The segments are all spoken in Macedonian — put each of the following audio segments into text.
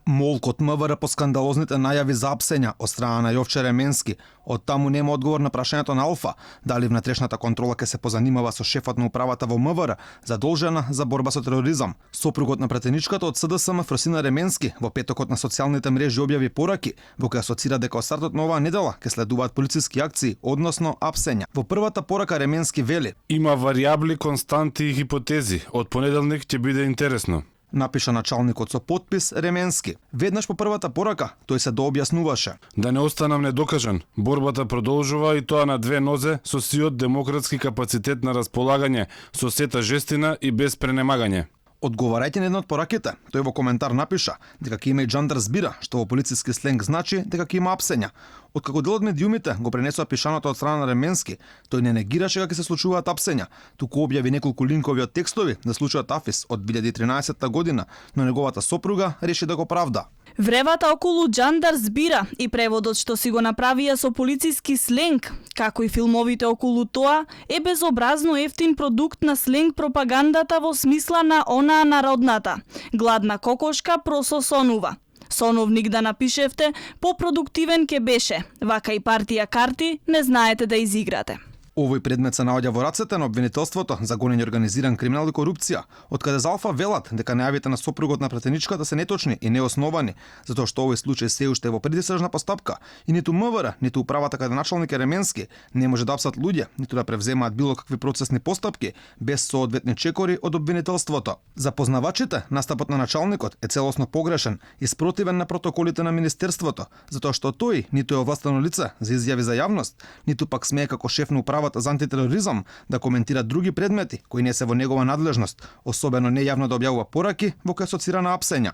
Молк од МВР по скандалозните најави за апсења од страна на Јовче Ременски. Од таму нема одговор на прашањето на Алфа дали внатрешната контрола ќе се позанимава со шефот на управата во МВР задолжена за борба со тероризам. Сопругот на претеничката од СДСМ Фросина Ременски во петокот на социјалните мрежи објави пораки во кои асоцира дека од стартот на оваа недела ќе следуваат полициски акции, односно апсења. Во првата порака Ременски вели: Има варијабли, константи и хипотези. Од понеделник ќе биде интересно. Напиша началникот со подпис Ременски. Веднаш по првата порака тој се дообјаснуваше. Да не останам недокажан. Борбата продолжува и тоа на две нозе со сиот демократски капацитет на располагање, со сета жестина и без пренемагање. Одговарајќи на една од пораките, тој во коментар напиша дека ќе има и джандар збира, што во полициски сленг значи дека ќе има апсења. Откако дел од медиумите го пренесува пишаното од страна на Ременски, тој не негираше дека ќе се случуваат апсења, туку објави неколку линкови од текстови за случајот Афис од 2013 година, но неговата сопруга реши да го правда. Вревата околу джандар збира и преводот што си го направија со полициски сленг, како и филмовите околу тоа, е безобразно ефтин продукт на сленг пропагандата во смисла на онаа народната. Гладна кокошка прососонува. Соновник да напишевте, попродуктивен ке беше. Вака и партија карти не знаете да изиграте. Овој предмет се наоѓа во рацете на обвинителството за гонење организиран криминал и корупција, од каде за Алфа велат дека најавите на сопругот на претеничката се неточни и неосновани, затоа што овој случај се уште е во предистражна постапка и ниту МВР, ниту управата каде началник е Ременски не може да апсат луѓе, ниту да превземаат било какви процесни постапки без соодветни чекори од обвинителството. За познавачите, настапот на началникот е целосно погрешен и спротивен на протоколите на министерството, затоа што тој ниту е овластено лице за изјави за јавност, ниту пак смее како шеф на управата за антитероризам да коментира други предмети кои не се во негова надлежност, особено нејавно да објавува пораки во кои асоцира на апсења.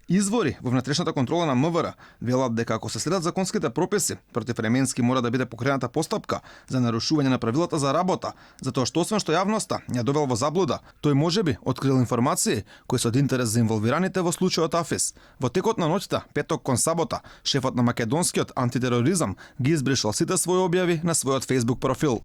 Извори во внатрешната контрола на МВР велат дека ако се следат законските прописи, против Ременски мора да биде покрената постапка за нарушување на правилата за работа, затоа што освен што јавноста ја довел во заблуда, тој можеби открил информации кои се од интерес за инволвираните во случајот Афис. Во текот на ноќта, петок кон сабота, шефот на македонскиот антитероризам ги избришал сите своји објави на својот Facebook профил.